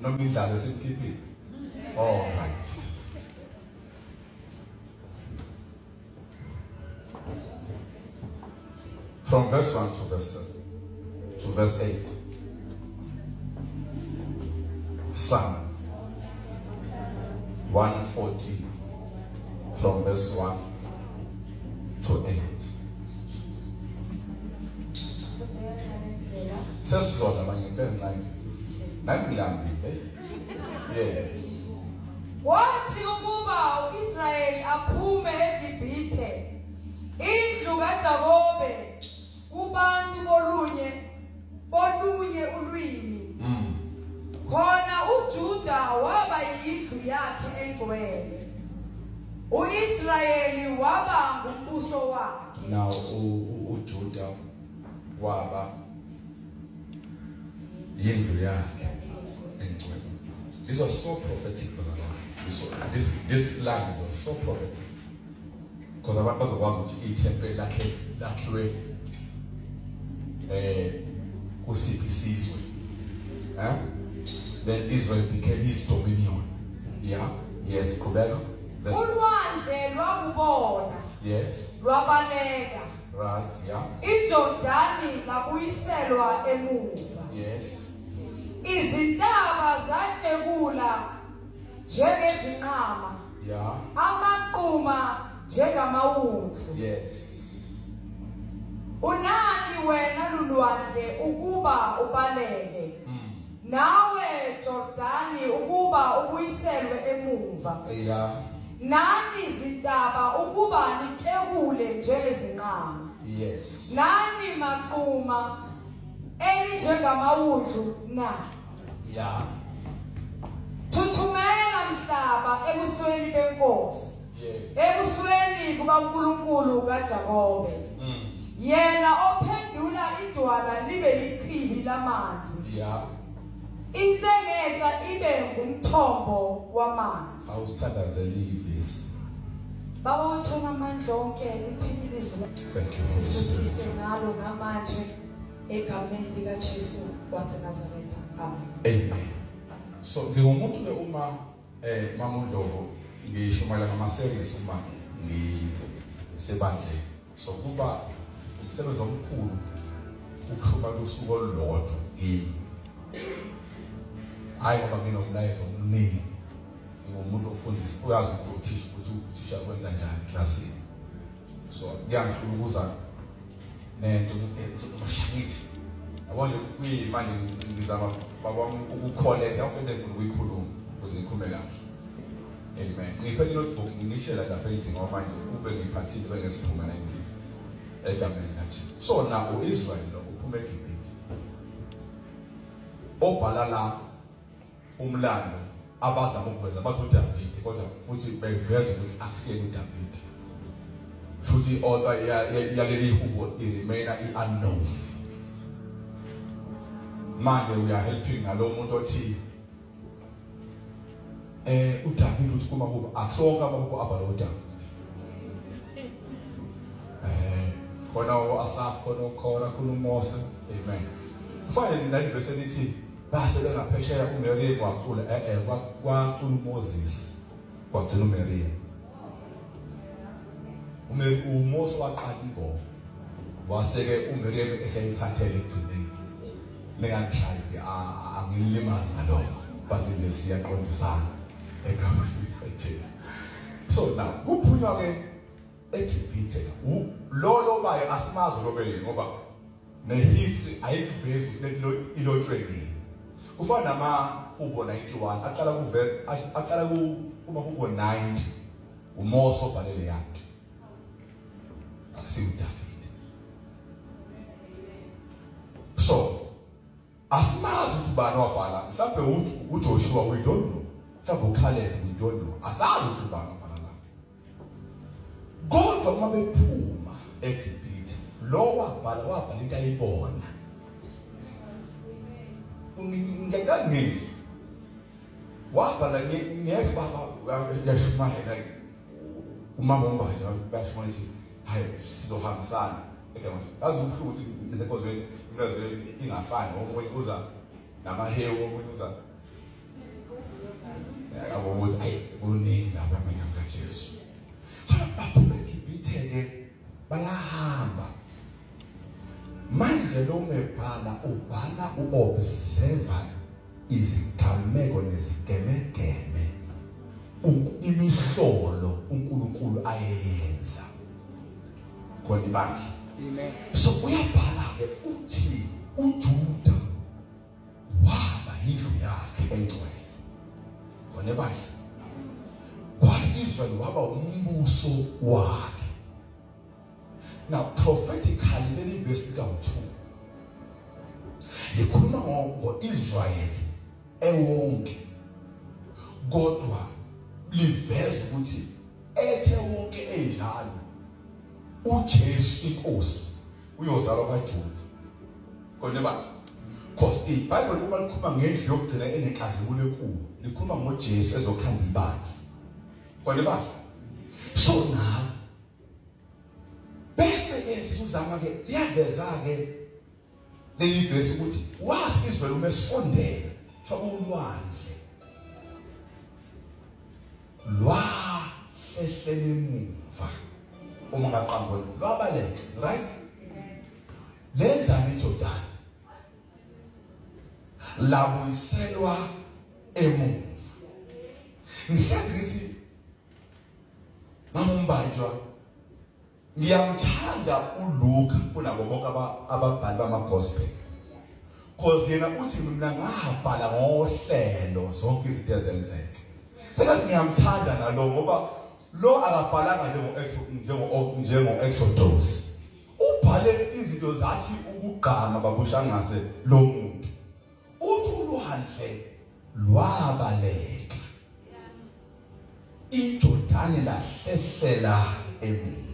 Noma indlala esimkhiphile. All right. From verse 1 to verse 7, to verse 8. Psalm 140 from verse 1 to 8. Sesizona manje ngicela ngincane. Nami ngilambile. Yes. Wathi ukuba uIsrayeli aphume eGibhithe, indlu kaJakobe kubantu bolunye ulwimi. Khona uJuda waba yindlu yakhe engcwele. UIsrayeli waba ngumbuso wakhe. Now uJuda waba yindlu yakhe engcwele. This was so prophetic, bazalwane. This line was so prophetic. Because abantu bazokwazi ukuthi ithempeli lakhe lakhiwe kusiphi isizwe. Eh? Then Israel became his dominion. Yeah. Yes, qhubeka. Ulwandle lwakubona. Yes. Lwabaleka. Right, yeah. IJordani labuyiselwa emuva. Yes. Izintaba zatshekula njengezinqama. Yeah. Amaquma njengamawundlu. Yes. Unani wena lulwandle ukuba ubaleke. Nawe Jordani ukuba ubuyiselwe emuva. Yeah. Nani zintaba ukuba nitshekule njengezinqama. Yes. Nani maquma elinjengamawundlu na? Yeah. Thuthumela mhlaba ebusweni benkosi. Yes. Ebusweni kukaNkulunkulu kaJakobe. Yena ophendula idwala libe yichibi lamanzi. Yeah. Insengetsha ibe ngumthombo wamanzi. Awusithandazele ivesi. Baba wethu onamandla onke, liphilile izwi. Thank you, Holy Spirit. Sisuthise ngalo namanje egameni likaJesu waseNazaretha. Amen. Amen. So ngingumuntu ke uma Mama uNdlovu ngishumayela ngama series uma ngisebandleni. So kuba umsebenzi omkhulu ukushumayela usuku olulodwa kimi. Hayi ngoba nginomlayezo omningi. Ngingumuntu ofundisa, uyazi ukuthi uthisha ukuthi uthisha kwenza njani eklasini. So kuyangihlula ukuza nento ukuthi ngizoshaya ngithi. Yabo nje kuyimanje ngizama babami ukukholetha yonke into engifuna ukuyikhuluma ukuze ngikhulume kahle. Amen. Ngiphethe notebook nginishela lapha endlini ngoba manje kube ngiphathile bengesiphume la endlini. Egameni likaJesu. So na uIsrael lo uphuma eGibhithe. Obhala la umlando abazama ukuveza bathi uDavide kodwa futhi beveza ukuthi akusiyena uDavide. Futhi i-author yaleli hubo i-remaina i-unknown. Manje we are helping nalo muntu othi uDavid uthi kumahubo akusonke amahubo abhalwe uDavid. Khona uAsaf, khona uKora, khona uMose. Amen. Kufanele naleli verse elithi base bengaphesheya uMary kwacula kwacula uMoses kwagcina uMary. uMary uMose waqala ingoma waseke uMiriam eseyithathele ekugcineni. Ningangishayi angilimazi ngalokho but nje siyaqondisana egameni likaJesu. So now kuphunywa ke eGibhithe lo lobayo asimazi lobele ngoba nehistory ayikuvezi ukuthi ilotshwe nini. Kufana namahubo 91 aqala kuve aqala kumahubo 90 uMose obhalele yakhe akusiwo uDavid. So asimazi ukuthi ubani wabhala, mhlawumbe uJoshua, we don't know, mhlawumbe uCaleb, we don't know, asazi ukuthi ubani wabhala la. Kodwa uma bephuma eGibhithe, lo wabhala into ayibona. Ngicela ngizwe wabhala ngiyezwa baba uyashumayela umama uMbaja bayashumayela ukuthi hayi sizohambisana egameni. Yazi ubuhlungu ukuthi ngisenkonzweni imlazo ingafani, omunye uza namahewu, omunye uza Manje lo mebhala ubhala uobserver izigameko nezigemegeme imihlolo uNkulunkulu ayeyenza khona ibandla. Amen. So uyabhala ke uthi uJuda waba indlu yakhe engcwele khona ibandla, kwa-Israel waba umbuso wakhe. Now prophetically leli verse lika-2 likhuluma ngo-Israel ewonke, kodwa liveza ukuthi ethe wonke enjalo uJesu inkosi uyozalwa kwaJuda. Kodwa ba because iBhayibheli uma likhuluma ngendlu yokugcina enenkazimulo enkulu likhuluma ngoJesu ezokhanda ibandla. Kodwa ba so now bese ke sizama ke liyaveza ke leli verse ukuthi wathi izwe uma esondela kuthiwa ulwandle lwahlehlela emuva uma ngaqambona lwabaleka, right? Lenzani iJordan? Labuyiselwa emuva. Ngihlezi ngithi mama umbanjwa ngiyamthanda uLuka kunabo bonke ababhali bama-gospel, cause yena uthi mina ngabhala ngohlelo zonke izinto ezenzeke. Sengathi ngiyamthanda nalo ngoba lo akabhalanga njengo-Exodus, ubhale izinto zathi ukugqama babushangase lo muntu. Uthi ulwandle lwabaleka, iJordani lahlehlela emuva.